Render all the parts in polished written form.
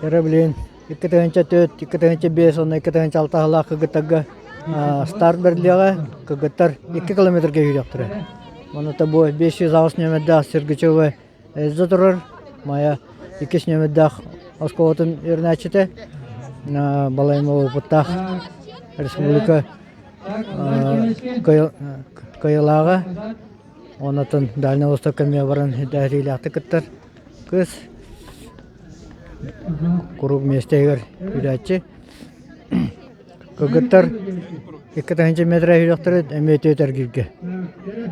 Эрэ билигин 2004, 2005 уонна 2006 сыллаах кыргыттарга старт бэриллиэҕэ. Кыргыттар 2 километрга киириэхтэрэ. Онута бу 508 нүөмэрдээх Сергачева Эльза турар. Майа иккис нүөмэрдээх оскуолатын үөрэнээччитэ. Балайма опыттаах республика кыайыылааҕа. Онтон Дальнай Востокка эмиэ баран дэһиилээхтик кыттар кыыс. Куруук миэстэтигэр үүрээччи. Кыргыттар 2 тыһыынча метр үүрүөхтэрэ эмиэ түөрт эргииргэ.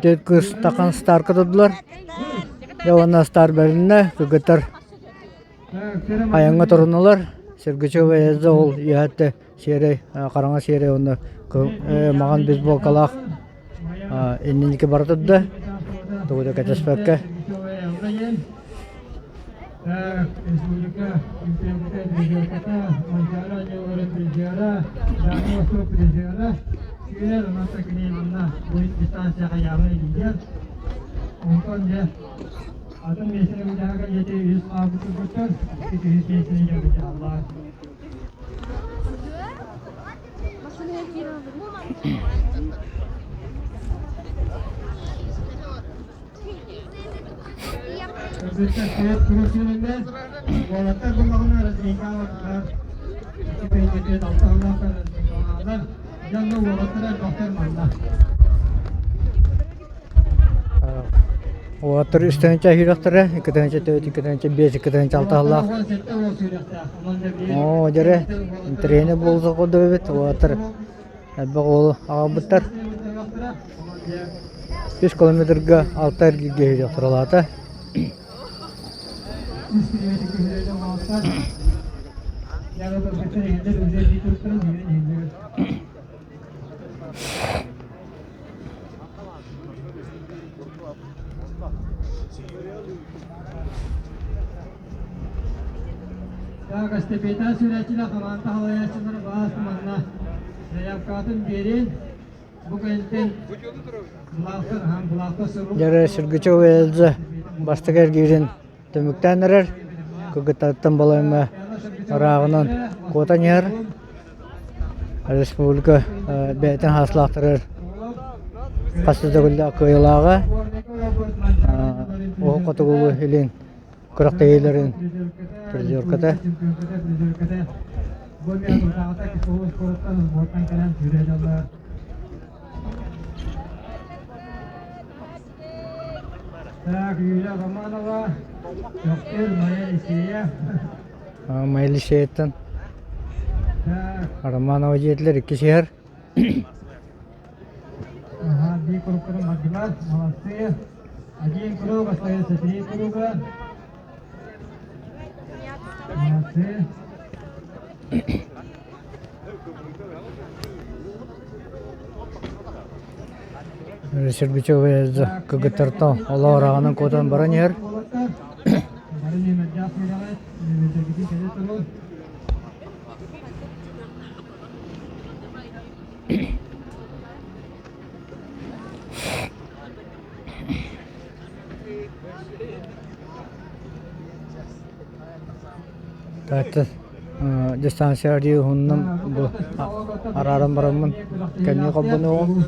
Түөрт кыыс тахан старка турдулар. Дьэ уонна стар бэриннэ. Кыргыттар айаҥҥа турунулар. Сергачева Эльза ол үөһэттэ сиэрэй, хараҥа сиэрэй уонна маҕан бейсболкалаах инники бара турда. Тугу да кэтэспэккэ. Республика чемпионата Манчаары оонньууларын призера, Дальний Восток призера, сүүрэр онон кини манна бу дистанцияҕа явно лидер. Онтон дьэ атын миэстэни быдьаага диэти үс хаалбыт турбуттар, икки үһүс миэстэни дьэ быдьааллар. Уолаттар үс тыһыынча киириэхтэрэ, 2 тыһыынча 4, 2 тыһыынча 5, 2 тыһыынча 6 сыллаах. Оо, дьэрэ, интэриэһинэй буолуо курдук эбит. Уолаттар элбэх уолу аҕалбыттар. Үс километрга алта эргииргэ киириэхтэрэ Так, эстафета сүүрээччилэр хамаанда халайааччылара баас манна заявкатын биэрин. Бу кэнниттэн былаахтар сурук. Дьэрэ Сергучева Эльза бастакы эргиирин түмүктээн эрэр. Кыргыттартан балайма ырааҕынан куотан иһэр. Республика бэйэтин хааслаахтарыгар хас да төгүллээх кыайыылааҕа. Уһук Хотугулуу Илин күрэхтэһиилэрин призерката. Так, Юлия Романова, Төхтүр, Майя Лисея. Майя Лисеяттан Романова дьиэтилэр иккис иһэр. Ага, две круга бардылар, молодцы. Один круг, остается три круга. Молодцы. Сергучева кыргыттартан олох ырааҕынан куотан баран иһэр. Бары нүөмэрдээх үөрэҕи нүөмэрдэргитин кэлэ турун. Таатта дистанция дии уһуннум бу арааран бараммын кэнники холбонуоҕум.